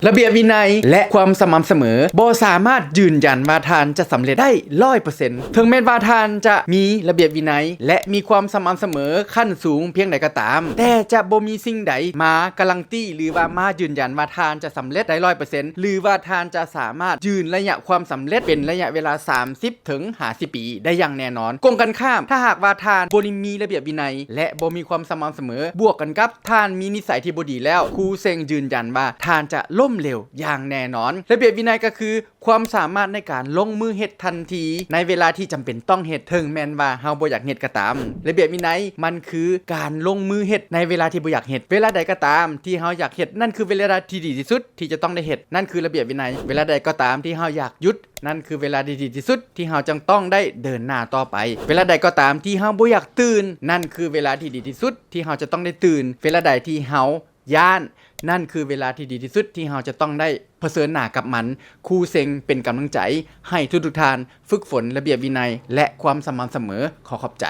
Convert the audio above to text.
ລະບຽບວິໄນ ແລະ ຄວາມສະໝ່ຳສະເໝີ ບໍ່ສາມາດຢືນຢັນວ່າທ່ານຈະສຳເລັດໄດ້ຮ້ອຍເປີເຊັນ. ເຖິງແມ່ນວ່າທ່ານຈະມີລະບຽບວິໄນ ແລະ ມີຄວາມສະໝ່ຳສະເໝີຂັ້ນສູງພຽງໃດກໍຕາມ, ແຕ່ຈະບໍ່ມີສິ່ງໃດມາກາຣັນຕີ ຫຼືວ່າມາຢືນຢັນວ່າທ່ານຈະສຳເລັດໄດ້ຮ້ອຍເປີເຊັນ ຫຼືວ່າທ່ານຈະສາມາດຢືນໄລຍະຄວາມສຳເລັດເປັນໄລຍະເວລາສາມສິບ ເຖິງຫ້າສິບປີໄດ້ຢ່າງແນ່ນອນ. ກົງກັນຂ້າມ, ຖ້າຫາກວ່າທ່ານບໍ່ໄດ້ມີລະບຽບວິໄນ ແລະ ບໍ່ມີຄວາມສະໝ່ຳສະເໝີ, ບວກກັນກັບທ່ານມີນິໄສທີ່ບໍ່ດີແລ້ວ, ຄູເຊັງຢືນຢັນວ່າທ່ານຈະລົ້ມເຫຼວຢ່າງແນ່ນອນ. ລະບຽບວິໄນກໍຄືຄວາມສາມາດໃນການລົງມືເຮັດທັນທີໃນເວລາທີ່ຈຳເປັນຕ້ອງເຮັດ, ເຖິງແມ່ນວ່າເຮົາບໍ່ຢາກເຮັດກໍຕາມ. ລະບຽບວິໄນມັນຄືການລົງມືເຮັດໃນເວລາທີ່ບໍ່ຢາກເຮັດ. ເວລາໃດກໍຕາມທີ່ເຮົາຢາກເຮັດ, ນັ້ນຄືເວລາທີ່ດີທີ່ສຸດ ທີ່ຈະຕ້ອງໄດ້ເຮັດ, ນັ້ນຄືລະບຽບວິໄນ. ເວລາໃດກໍຕາມທີ່ເຮົາຢາກຢຸດ, ນັ້ນຄືເວລາທີ່ດີທີ່ສຸດທີ່ເຮົາຈະຕ້ອງໄດ້ເດີນໜ້າຕໍ່ໄປ. ເວລາໃດກໍຕາມທີ່ເຮົາບໍ່ຢາກຕື່ນ, ນັ້ນຄືເວລາທີ່ດີທີ່ສຸດທີ່ເຮົາຈະຕ້ອງໄດ້ຕື່ນ. ເວລາໃດທີ່ເຮົາຢ້ານ, ນັ້ນຄືເວລາທີ່ດີທີ່ສຸດທີ່ເຮົາຈະຕ້ອງໄດ້ຜະເຊີນໜ້າກັບມັນ. ຄູເຊັງເປັນກຳລັງໃຈໃຫ້ທຸກໆທ່ານຝຶກຝົນລະບຽບວິໄນ ແລະ ຄວາມສະໝ່ຳສະເໝີ. ຂໍຂອບໃຈ.